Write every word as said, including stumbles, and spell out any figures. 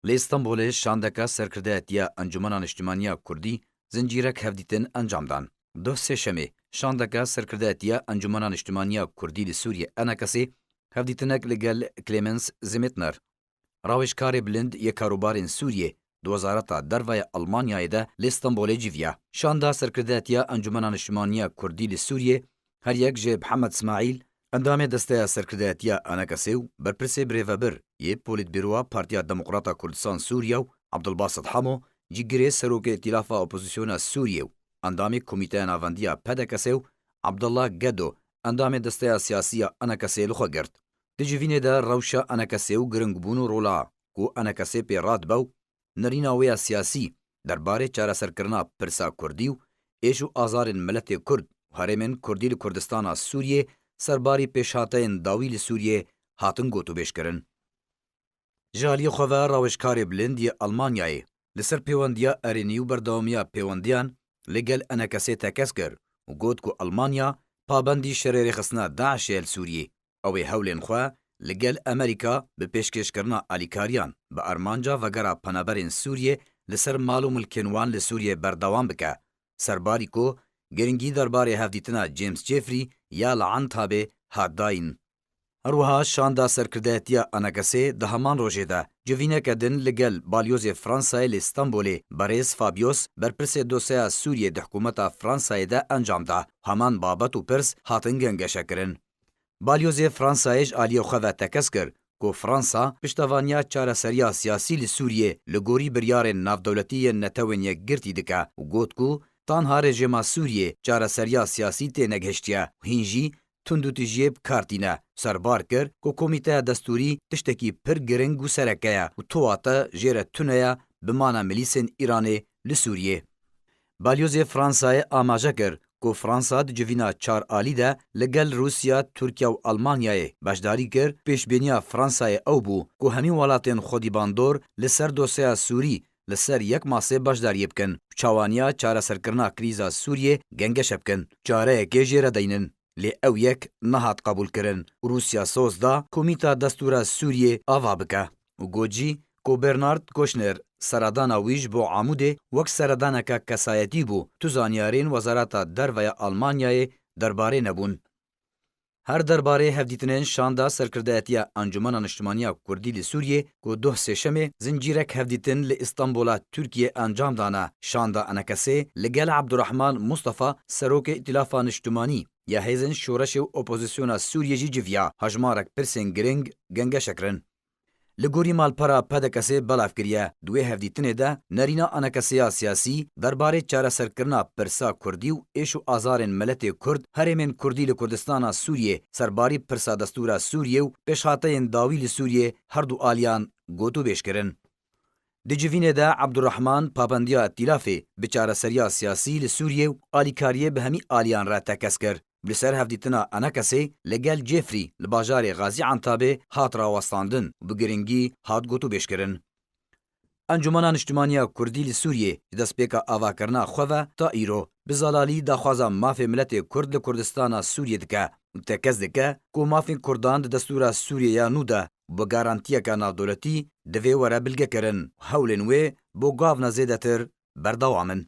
Li Îstanbulê şandeka serkirdeyetiya Encûmena Niştimaniya Kurdî zincîrek hevdîtin encam dan. Duh Sêşemê şandeka serkirdeyetiya Encûmena Niştimaniya Kurdî li Sûriyê, ENKSê, hevdîtinek li gel Clemens Zimetner, rawêjkarê bilind yê karûbarên Sûriyê di Wezareta Derve ya Almanyayê de li Stenbolê civiya. Şanda serkirdeyetiya Encûmena Niştimaniya Kurdî li Sûriyê, her yek ji Mihemed Smaîl, endamê desteya serkirdeyetiya ENKSê û berpirsê birêvebir yê Polîtbîroya Partiya Demokrata Kurdistan Sûriye û Abdulbasit Hemo, cîgirê serokê Îtîlafa Opozîsyona Sûriyê û endamê Komîteya Navendî ya PDKSê û Abdullah Gedo, endamê desteya siyasî ya ENKSê li xwe girt. Di civînê de rewşa ENKSê û giringbûn û rola ku ENKSê pê radibe û nerîna wê ya siyasî derbarê çareserkirina pirsa Kurdî û êş û azarên miletê Kurd û herêmên Kurdî li Kurdistana Sûriyê serbarî pêşhateyên dawî li Sûriyê hatin gotûbêjkirin. Ji aliyê xwe ve rawêjkarê bilind yê Almanyayê li ser pêwendiya erênî û berdewamiya pêwendiyan li gel ENKSê tekez kir û got ku Almanya pabendî şerê rêxistina DAIŞê ye li Sûriyê. Ew ê hewlên xwe li gel Amerîka bi pêşkêşkirina alîkariyan bi armanca vegera penaberên Sûriyê li ser mal û milkên wan li Sûriyê berdewam bike. Serbarî ku giringî derbarê hevdîtina James Jeffrey ya li Entabê hat dayîn. Her wiha şanda serkirdeyetiya ENKSê di heman rojê de civîneke din li gel balyozê Fransayê li Stenbolê, berêz Fabius, berpirsê dosyeya Sûriyê di hikûmeta Fransayê de encam da. Heman babet û pirs hatin gengeşekirin. Balyozê Fransayê ji aliyê xwe ve tekez kir ku Fransa piştevaniya çareseriya siyasî li Sûriyê li gorî biryarên navdewletî yên Netewên Yekgirtî dike û got ku tanha rejîma Sûriyê çareseriya siyasî tênegihiştiye û hîn jî tundûtijiyê bi kar tîne. Serbar kir ku komîteya destûrî tiştekî pir giring û sereke ye û tuwate jê re tune ye bi mana milîsên Îranê li Sûriyê. Balyozê Fransayê amaje kir ku Fransa di civîna çar alî de li gel Rûsya, Tirkiye û Almanyayê beşdarî kir. Pêşbîniya Fransayê ew bû ku hemî welatên xwedîbandor li ser dosyeya Sûrî li ser yek masê beşdariyê bikin û çawaniya çareserkirina krîza Sûriyê gengeşe bikin, çareyekê jê re deynin. Lê ew yek nehat qebûlkirin û Rûsya soz da komîta destûra Sûriyê ava bike û got jî ku Bernard Kouchner seredana wî ji bo Amûdê wek seredaneke kesayetî bû, tu zanyarên Wezareta Derve ya Almanyayê derbarê nebûn. Her derbarê hevdîtinên şanda serkirdeyetiya Encûmena Niştimaniya Kurdî li Sûriyê ku duh Sêşemê zincîrek hevdîtin li Îstanbula Tirkiyê encam dane, şanda ENKSê li gel Abdurrahman Mustafa, serokê Îtîlafa Niştimanî ya Hêzên Şoreşê û Opozîsyona Sûriyê jî civiya, hejmarek pirsên giring gengeşe kirin. Li gorî malpera PDKSê belav kiriye, di wê hevdîtinê de nerîna ENKSê ya siyasî derbarê çareserkirina pirsa Kurdî û êş û azarên miletê Kurd, herêmên Kurdî li Kurdistana Sûriyê, serbarî pirsa destûra Sûriyê û pêşhateyên dawî li Sûriyê her du aliyan gotûbêj kirin. Di civînê de Abdurrahman pabendiya îtîlafê bi çareseriya siyasî li Sûriyê û alîkariyê bi hemî aliyan re tekez kir. Li ser hevdîtina ENKSê li gel Jeffrey li bajarê Gazî Entabê hat rawestandin û bi giringî hat gotûbêjkirin. Encûmena Niştimaniya Kurdî li Sûriyê ji destpêka avakirina xwe ve ta îro bi zelalî daxwaza mafê miletê Kurd li Kurdistana Sûriyê dike û tekez dike ku mafên Kurdan di destûra Sûriyê ya nû de bi garantiyeke navdewletî divê were bilgekirin û hewlên wê bo gavna zêdetir berdewam in.